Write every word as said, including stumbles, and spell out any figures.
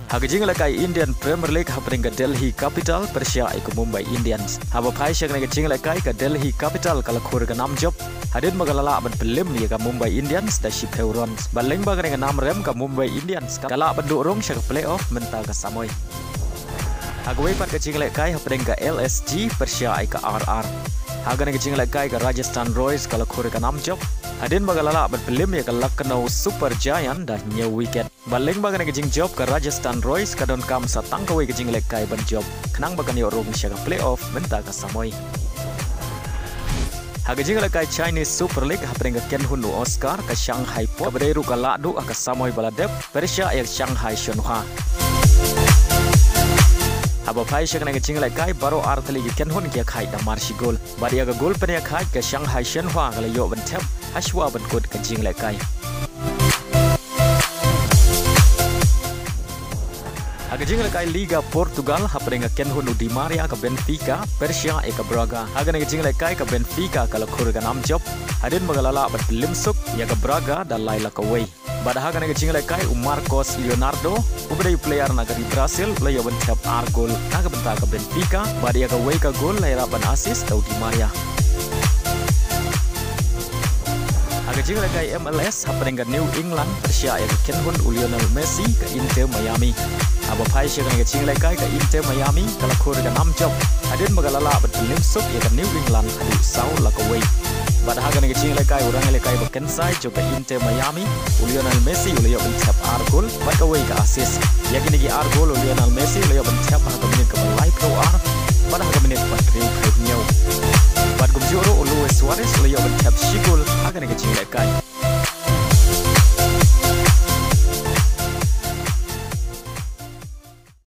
Ha ka jinglehkai Indian Premier League hapdeng ka Delhi Capital pyrshah ïa ka Mumbai Indians. Haba phai sha kane ka jinglehkai ka Delhi Capital ka la khur ka nam jop hadien ba ka la lah ban pynlip ïa ka Mumbai Indians da shiphew runs. Bad lyngba kane ka nam rem ka Mumbai Indians ka lah ban duh rung sha ka playoff mynta ka samoi. Ha kawei pat ka jinglehkai hapdeng ka L S G pyrshah ïa ka R R. Ha kane ka jinglehkai ka Rajasthan Royals ka la khur ka nam jop hadien ba ka la lah ban pynlip ïa ka Lucknow Super Giant da hynñiew wicket. Bad lyngba kane ka jingjop ka Rajasthan Royals ka donkam sa tang kawei ka jinglehkai ban jop khnang ba kan ïoh rung sha ka playoff mynta ka samoi. Ha ka jinglehkai Chinese Super League hapdeng ka kynhun u Oscar ka Shanghai Po kaba dei ruh ka lah duh ha ka samoi ba la dep pyrshah ïa ka Shanghai Shenhua. Haba phai sha kane ka jinglehkai baroh artylli ki kynhun ki ïakhaid da mar shi gol. Bad ïa ka gol pynïakhaid ka Shanghai Shenhua ka la ïoh ban thep hashwa ban kut ka jinglehkai. Ha ka jinglehkai Liga Portugal hapdeng ka kynhun u Di Maria ka Benfica pyrshah ïa ka Braga. Ha kane ka jinglehkai ka Benfica ka la khur ka nam jop hadien ba ka la lah ban pynlip suk ïa ka Braga da lai la kawei. Bad ha kane ka jinglehkai u Marcos Leonardo uba dei u player na ka ri Brazil u la ïoh ban thep ar gol na ka bynta ka Benfica bad ïa kawei ka gol la ïarap ban assist da u Di Maria. Ha ka jinglehkai M L S hapdeng ka New England pyrshah ïa ka kynhun u Lionel Messi ka Inter Miami. Haba phai sha kane ka jinglehkai ka Inter Miami ka la khur ka nam jop hadien ba ka la lah ban pynlip suk ïa ka New England haduh saw la kawei. Bad ha kane ka jinglehkai u rangïalehkai ba kynsai jong ka Inter Miami u Lionel Messi u la ïoh ban thep ar gol bad kawei ka assist. Ïa kine ki ar gol u Lionel Messi u la ïoh ban thep ha ka minit kaba laiphew ar bad ha ka minit kaba hynriewphew hynñiew. Bad kumjuh ruh u Luis Suarez u la ïoh ban thep shi gol ha kane ka jinglehkai.